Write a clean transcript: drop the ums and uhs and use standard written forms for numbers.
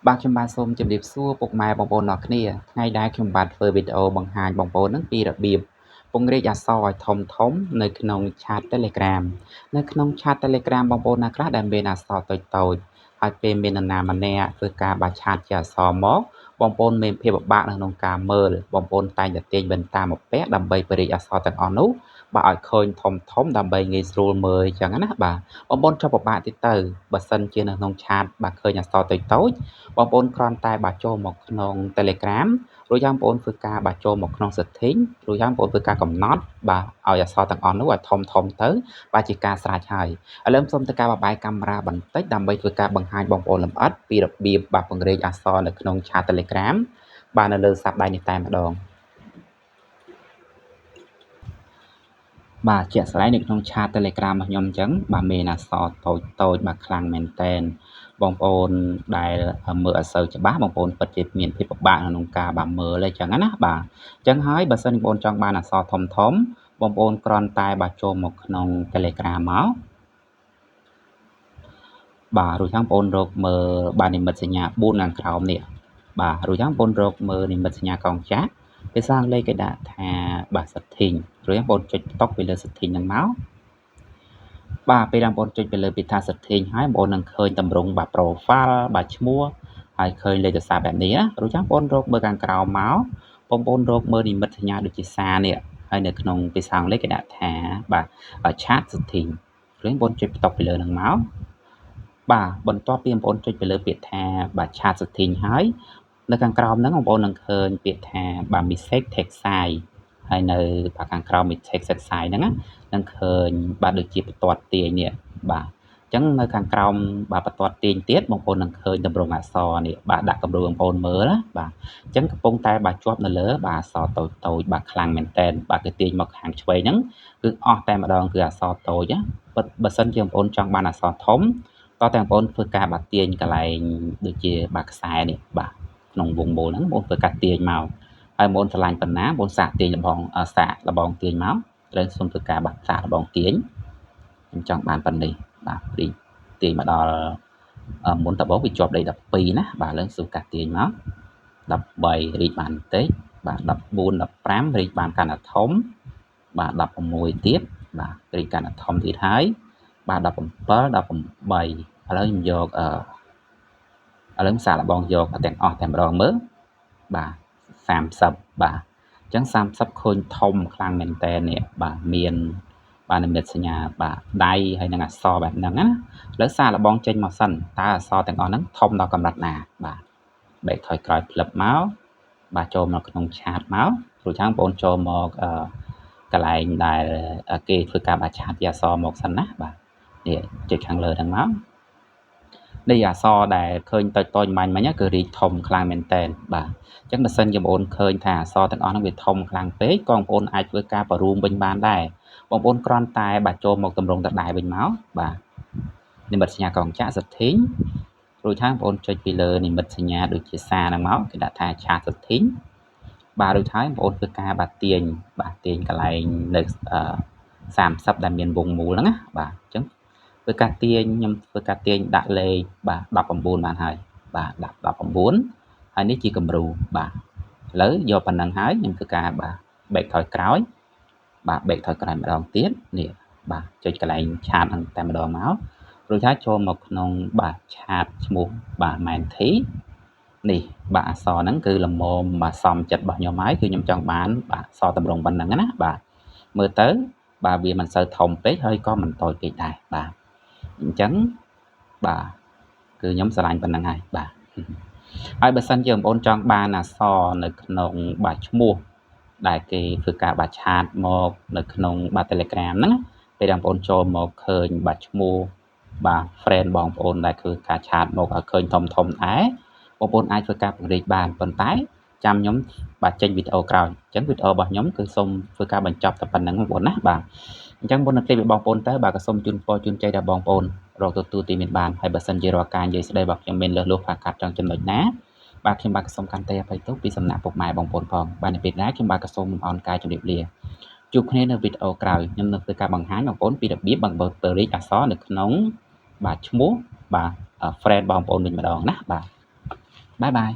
បាទខ្ញុំបាទសូមជម្រាបសួរពុកម៉ែបងប្អូនអរគ្នាថ្ងៃដែលខ្ញុំបាទធ្វើវីដេអូបង្ហាញបងប្អូននឹងពីរបៀបពង្រីកអក្សរឲ្យធំធំនៅក្នុងឆាត Telegram នៅក្នុងឆាត Telegram បងប្អូនណាខ្លះដែលមានអក្សរតូចតូចហើយពេលមាននរណាម្នាក់ធ្វើការបាឆាតជាអក្សរមកបងប្អូនមានភាពពិបាកនៅក្នុងការមើលបងប្អូនតែងតែទាញវិនតាមមកពាក់ដើម្បីពង្រីកអក្សរទាំងអស់នោះបាទឲ្យឃើញធំធំដើម្បីងាយស្រួលមើលអញ្ចឹងណាបាទបងប្អូនចុះពិបាកតិចទៅបើសិនជានៅក្នុងឆាតបាទឃើញអក្សរតូចតូចបងប្អូនគ្រាន់តែបាទចូលមកក្នុង Telegram រួចហើយបងប្អូនធ្វើការបាទចូលមកក្នុង setting រួចហើយបងប្អូនធ្វើការកំណត់បាទឲ្យអក្សរទាំងអស់នោះឲ្យធំធំទៅបាទជាការស្រេចហើយឥឡូវសូមធ្វើការបបាយកាមេរ៉ាបន្តិចដើម្បីធ្វើការបង្ហាញបងប្អូនលម្អិតពីរបៀបបាទពង្រីកអក្សរនៅក្នុងឆាត Telegram បាទនៅលើសាប់ដៃនេះតែម្ដងបាទជាក់ស្ដែងនៅក្នុងឆាត Telegram របស់ខ្ញុំអញ្ចឹងបាទមានអក្សរតូចតូចបាទខ្លាំងមែនតែនបងប្អូនដែលមើលអត់សូវច្បាស់បងប្អូនពិតជាមានភាពពិបាកក្នុងការបាទមើលអញ្ចឹងណាបាទអញ្ចឹងហើយបើសិនបងប្អូនចង់បានអក្សរធំធំបងប្អូនគ្រាន់តែបាទចូលមកក្នុង Telegram មកបាទរួចហើយបងប្អូនរកមើលបាទនិមិត្តសញ្ញា4ខាងក្រោមនេះបាទរួចហើយបងប្អូនរកមើលនិមិត្តសញ្ញាកងចាក់ភាសាអង់គ្លេសគេដាក់ថាបាទ setting រួចបងប្អូនចុចតុកពីលើ setting ហ្នឹងមកបាទពេលបងប្អូនចុចទៅលើពាក្យថា setting ហើយបងប្អូននឹងឃើញតម្រងបាទ profile បាទឈ្មោះហើយឃើញលេខទូរស័ព្ទបែបនេះណារួចហើយបងប្អូនរកមើលខាងក្រោមមកបងប្អូនរកមើលនិមិត្តសញ្ញាដូចជាសារនេះហើយនៅក្នុងភាសាអង់គ្លេសគេដាក់ថាបាទ chat setting រួចបងប្អូនចុចបន្តុកពីលើហ្នឹងមកបាទបន្ទាប់ពីបងប្អូនចុចទៅលើពាក្យថាបាទ chat setting ហើយនៅខាងក្រោមហ្នឹងបងប្អូននឹងឃើញពាក្យថាបាទ message text size ហើយនៅបាទខាងក្រោម message text size ហ្នឹងណានឹងឃើញបាទដូចជាបន្ទាត់ទាញនេះបាទអញ្ចឹងនៅខាងក្រោមបាទបន្ទាត់ទាញទៀតបងប្អូននឹងឃើញតម្រងអក្សរនេះបាទដាក់គំរូបងប្អូនមើលណាបាទអញ្ចឹងកំពុងតែបាទជាប់នៅលើបាទអក្សរតូចតូចបាទខ្លាំងមែនតែនបាទគេទាញមកខាងឆ្វេងហ្នឹងគឺអស់តែម្ដងគឺអក្សរតូចណាបើសិនជាបងប្អូនចង់បានអក្សរធំតោះតែបងប្អូនធ្វើការបាទទាញកន្លែងដូចជាបាទខ្សែនេះបាទក្នុងវងមូលហ្នឹងបងប្អូនធ្វើការទាញមកហើយបងប្អូនឆ្លាញ់ប៉ុណ្ណាបងប្អូនសាកទាញលបងសាកលបងទាញមកត្រូវសូមធ្វើការបាទសាកលបងទាញខ្ញុំចង់បានប៉ុណ្នេះបាទព្រីទាញមកដល់មុនតបងវាជាប់លេខ12ណាបាទឡើងសូមកាសទាញមក13រីកបានបន្តិចបាទ14 15រីកបានកាន់តែធំបាទ16ទៀតបាទរីកកាន់តែធំទៀតហើយបាទ17 18ឥឡូវខ្ញុំយកឥឡូវសាកល្បងយកទាំងអស់តែម្ដងមើលបាទ30បាទអញ្ចឹង30ឃើញធំខ្លាំងមែនតើនេះបាទមានបាទនិមិត្តសញ្ញាបាទដៃហើយនឹងអក្សរបែបហ្នឹងណាឥឡូវសាកល្បងចេញមកសិនតើអក្សរទាំងអស់ហ្នឹងធំដល់កម្រិតណាបាទបែកថយក្រោយផ្លឹបមកបាទចូលមកក្នុងឆាតមករួចហើយបងប្អូនចូលមកកន្លែងដែលគេធ្វើការបាទឆាតជាអក្សរមកសិនណាបាទនេះចុចខាងលើហ្នឹងមកនេះអក្សរដែលឃើញតូចតូចមាញ់មិញគឺរីកធំខ្លាំងមែនតែនបាទអញ្ចឹងបើសិនជាបងប្អូនឃើញថាអក្សរទាំងអស់ហ្នឹងវាធំខ្លាំងពេកក៏បងប្អូនអាចធ្វើការបរួមវិញបានដែរបងប្អូនគ្រាន់តែបាទចូលមកតម្រងដដែលវិញមកបាទនិមិត្តសញ្ញាកងចាក់ setting រួចហើយបងប្អូនចុចពីលើនិមិត្តសញ្ញាដូចជាសារហ្នឹងមកគេដាក់ថា chat setting បាទរួចហើយបងប្អូនធ្វើការបាទទាញបាទទាញកន្លែងនៅ30ដែលមានវងមូលហ្នឹងណាបាទអញ្ចឹងធ្វើការទាញខ្ញុំធ្វើការទាញដាក់លេខបាទ19បានហើយបាទដាក់19ហើយនេះជាគំរូបាទឥឡូវយកប៉ុណ្ណឹងហើយខ្ញុំធ្វើការបាទបែកថយក្រោយបាទបែកថយក្រោយម្ដងទៀតនេះបាទចុចកន្លែងឆាតហ្នឹងតែម្ដងមករួចហើយចូលមកក្នុងបាទឆាតឈ្មោះបាទ Menti នេះបាទអក្សរហ្នឹងគឺល្មមបាទសមចិត្តរបស់ខ្ញុំហើយគឺខ្ញុំចង់បានបាទអក្សរតម្រងប៉ុណ្ណឹងណាបាទមើលទៅបាទវាមិនសូវធំពេកហើយក៏មិនតូចពេកដែរបាទអញ្ចឹងបាទគឺខ្ញុំស្រឡាញ់ប៉ុណ្ណឹងហើយបាទហើយបើសិនជាបងប្អូនចង់បានអក្សរនៅក្នុងបាទឈ្មោះដែលគេធ្វើការបាទឆាតមកនៅក្នុងបាទ Telegram ហ្នឹងពេលបងប្អូនចូលមកឃើញបាទឈ្មោះបាទ friend បងប្អូនដែលធ្វើការឆាតមកឲ្យឃើញធំធំដែរបងប្អូនអាចធ្វើការពង្រីកបានប៉ុន្តែចាំខ្ញុំបាទចេញវីដេអូក្រោយអញ្ចឹងវីដេអូរបស់ខ្ញុំគឺសូមធ្វើការបញ្ចប់តែប៉ុណ្្នឹងបងប្អូនណាបាទអញ្ចឹងមុននឹងឃ្លាពីបងប្អូនទៅបាទក៏សូមជូនពរជូនជ័យដល់បងប្អូនរកទទួលទីមានបានហើយបើសិនជារាល់ការនិយាយស្ដីរបស់ខ្ញុំមានលើសលួសខ្វះខាតចង់ចំណុចណាបាទខ្ញុំបាទក៏សូមកាន់តែអភ័យទោសពីសំណាក់ពុកម៉ែបងប្អូនផងបាទនៅពេលណាខ្ញុំបាទក៏សូមអរកាយជម្រាបលាជួបគ្នានៅវីដេអូក្រោយខ្ញុំនឹងធ្វើការបង្ហាញបងប្អូនពីរបៀបបង្កើតពរិចអក្សរនៅក្នុងបាទឈ្មោះបាទ friend បងប្អូនវិញម្ដងណាបាទ Bye bye.